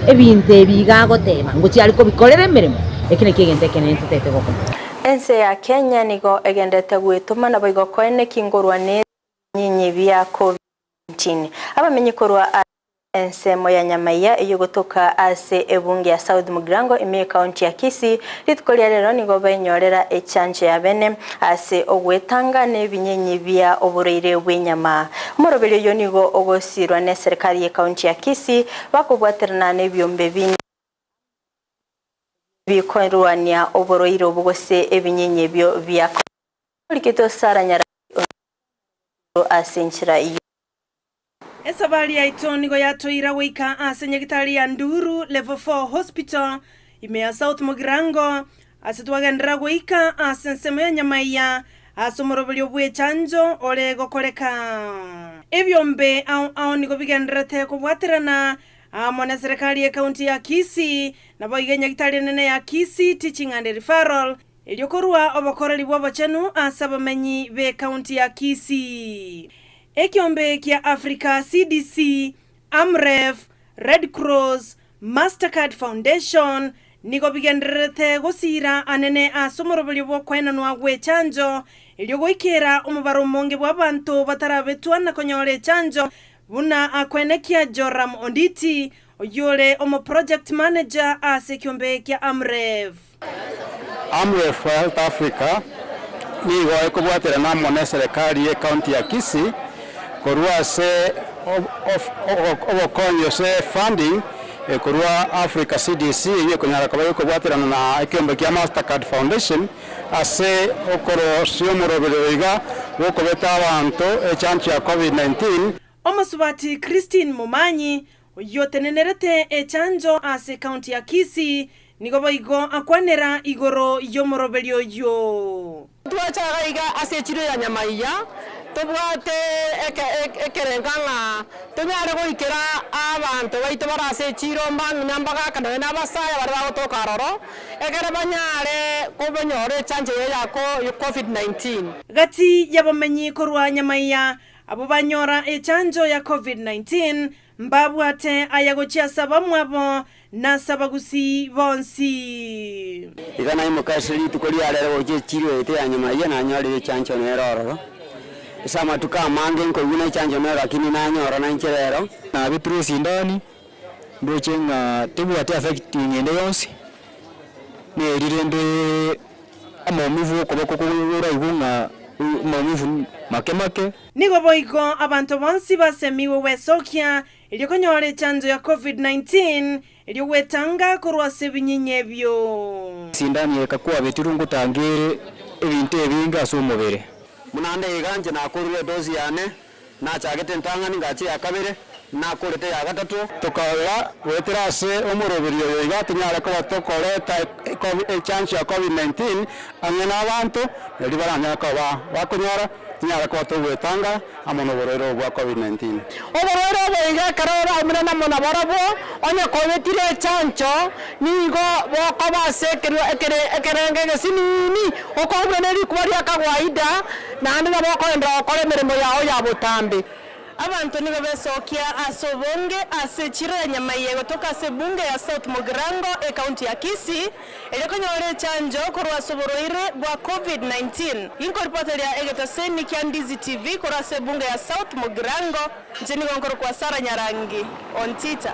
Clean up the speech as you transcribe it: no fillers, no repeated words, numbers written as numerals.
Ebinto ebi iga agoteba, ngochia are kobikorera emeremo, eki nakio egento ekenene totagete gokora. Ense ya Kenya nigo egenderete gwetoma naboigo koeneki ngorwa nebinyinyi bia Covid-19. Abamenyi korwa ase ensemo ya Nyamaiya eyio gotoka ase ebunge ya South Mugirango ime y'ecounty ya Kisii rituko ria rero nigo bainyorera echanjo ya bene ase ogwetanga nebinyenyi bia oborwaire bw'enyama. Omoroberi oyio nigo ogosirwa neserikari y'ecounty ya Kisii bakobwaterana nebiombe binde bikorwania oborwaire obo gose ebinyenyi ebio bia Orikito Sarah Nyarari ase enchera y'o. Esabari yaito nigo yatoira goika ase nyagitari ya Nduru Level 4 Hospital ime ya South Mugirango ase twagenderera goika ase ensemo ya Nyamaiya ase omoroberio bw'echanjo ore gokoreka. Ebiombe ao ao nigo bigendererete kobwaterana amo neserekari y'ecounty ya Kisii naboigo enyagitari enene ya Kisii Teaching and Referral Erio korua obokoreri bw'obochenu ase abamenyi b'ecounty ya Kisii. Ekiombe kia Africa CDC, Amref, Red Cross, Mastercard Foundation nigo bigendererete gosiira anene ase omoroberio bw'okoenanwa gw'echanjo erio goikera omobaro omonge bw'abanto batarabetwa na konyora echanjo buna akoenekia Joram Onditi oyore omoproject manager ase ekiombe kia Amref. Amref Health Africa nigo ekobwaterana amo neserekari y'ecounty ya Kisii korwa ase obokonyi gose funding korwa Africa CDC eyio ekonyara koba gekobwaterana na ekeombe kia Mastercard Foundation ase okorosia omoroberio iga bw'okobeta abanto echancho ya Covid-19. Omosubati Christine Momanyi Oyio otenenerete echanjo ase ecounty ya Kisii nigo boigo akwanera igoro y'omoroberio oyio. Twacha iga iga ase echiro ya Nyamaiya, tobwate ekerenga ng'a tonyare goikera abanto baito bare ase echiro mbang'ina mbagaka nonya na abasae baria bagotoka aroro, ekere banyare kobanyora echanjo eye ya Covid-19. Gati y'abamenyi korwa Nyamaiya Abwo banyora echanjo ya Covid-19 mbabwate aya gochia ase abamwabo na ase abagusii bonsi. Iga naimoka ase rituko ria rero gochia echiro yaito ya nyuma eyio nanyorire echancho nere ororo. Ase amatuko amange nkoigwa nechancho nero lakini nanyora nainche rero. Nabetirwe esindani, ndoche ng'a tebwati affecting ende yonsi, neri rende amaumivu okoboko koraigwe ng'a amaumivu make make. Nigo boigo abanto bonsi basemigwe gwesokia erio konyora echanjo ya Covid-19 erio gwetanga korwa ase ebinyinya ebio. Esindani eye kakwabetirwe ngotangere ebinto ebinge ase omobere. Buna nde iga inche nakorire edosi yane, Nachagete entang'ani, ngacha eya kabere, nakorete eya gatato. Tokarora goetera ase omoroberio oyo iga tonyare koba tokoreta echancho ya Covid-19 ang'e nabanto, nario baranyare koba bakonyora, tonyare koba togoetanga amo noborwaire obo bwa Covid-19. Oborwaire obo iga ekero oraumire amo nabarabwo, onye kobetire echancho, nigo bokoba ase ekerengo egesinini, okoumera ne rikuba ria kawaida, Naende nabo okoenderera gokora emeremo yao ya botambe. Abanto nigo besokia ase obonge ase echiro ya Nyamaiya egotoka ase ebunge ya South Mugirango, ecounty ya Kisii, erio konyora echanjo korwa ase oborwaire bwa Covid-19. Ginkoripoteria egetaseni kia Ndizi TV korwa ase ebunge ya South Mugirango, inche nigo nkorokwa Sarah Nyarangi Ontita.